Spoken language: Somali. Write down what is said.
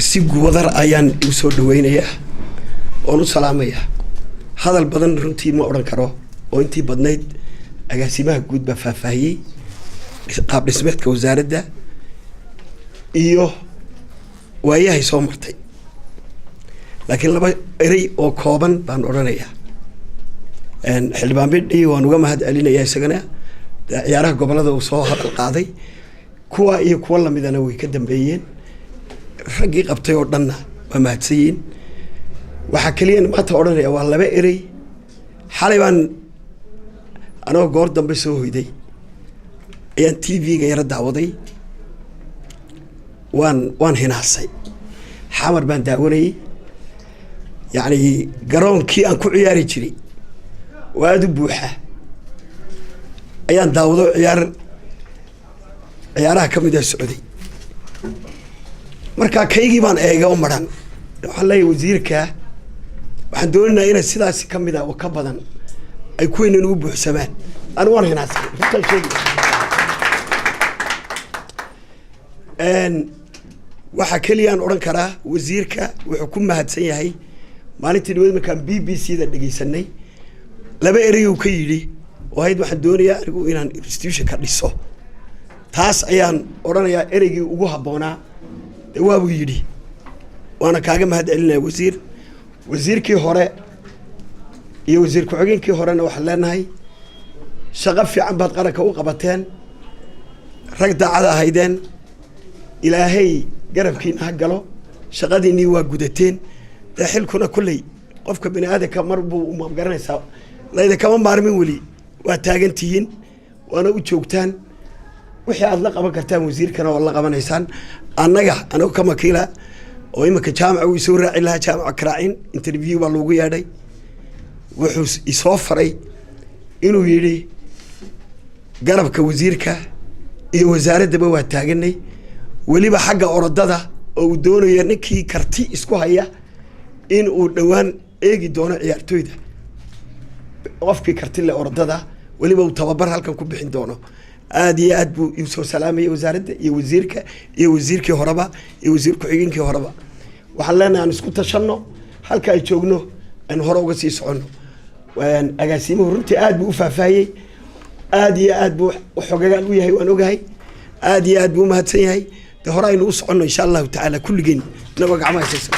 Si wadar ayaan u soo dhaweynayaa oon u salaamayaa. Hadal badan runtii ma odhan karo, oo intii badnayd agaasimaha guud baa faahfaahiyey qaab dhismeedka wasaaradda iyo waayahay soo martay, laakiin laba erey oo kooban baan odhanayaa. Xildhibaan Bidhi waan uga mahad celinayaa isagana ciyaaraha gobolada uu soo hadal qaaday. Kuwa iyo kuwa lamidana way ka dambeeyeen. Raggii qabtay oo dhanna waa mahadsan yihiin. Waxaa keliya maanta odhanaya waa laba erey. Xalay baan anagoo goor dambe soo hoyday ayaan TV-ga yaro daawaday. Waan hinaasay. Xamar baan daawanayey, yacni garoonkii aan ku ciyaari jiray oo aada u buuxa ayaan daawado. Ciyaar ciyaaraha ka mid ah socday. Markaa kaygii baan eega oo maran. Waxaan leeyahay wasiirka, waxaan doonaynaa inay sidaasi ka mid ah oo ka badan ay kuweynan ugu buuxsamaan. Anigu waan hinaasay, runtaan sheegi. Waxaa keliyaan odhan karaa, wasiirka wuxuu ku mahadsan yahay maalintii dhaweyd markaan BBC da dhegeysanay laba erey uu ka yidhi oo ahayd, "Waxaan doonayaa anigu inaan institutionka dhiso." Taas ayaan odhanayaa ereygii ugu habboonaa dee waabuu yidhi, waana kaaga mahad celinaya, wasiir. Wasiirkii hore iyo wasiir ku-xigeenkii horena waxaan leenahay, shaqo fiican baad qaranka u qabateen, rag daacada ahaydeen. Ilaahay garabkiina ha galo. Shaqadiinii waa gudateen. Dee xilkuna kolley qofka bini aadanka mar buu magaranaysaa, laydinkama maarmin. Weli waa taagan tihiin, waana u joogtaan. Wixii aad la qaban kartaan wasiirkana waa la qabanaysaan. Annaga anagoo ka makiila oo iminka Jaamaca uu isoo raaci lahaa, Jaamaca Karaacin interview baa loogu yeedhay. Wuxuu isoo faray inuu yidhi, garabka wasiirka iyo wasaaraddaba waa taaganay, weliba xagga orodada oo uu doonayo ninkii karti isku haya in uu dhowaan eegi doono ciyaartoyda, qofkii karti le orodada, weliba uu tababar halkan ku bixin doono. Aada iyo aad buu isoo salaamayay wasaaradda iyo wasiirka iyo wasiirkii horeba iyo wasiir ku-xigeenkii horeba. Waxaan leenahay, aan isku tashanno, halka ay joogno aynu hore uga sii soconno. Agaasimuhu runtii aad buu u faahfaahiyey, aad iyo aad buu xogagaan u yahay, waan ogahay. Aad iyo aad buu umahadsan yahay. Dee hore aynu u soconno, insha Allahu tacaala, kulligeen inagoo gacmaha haysan.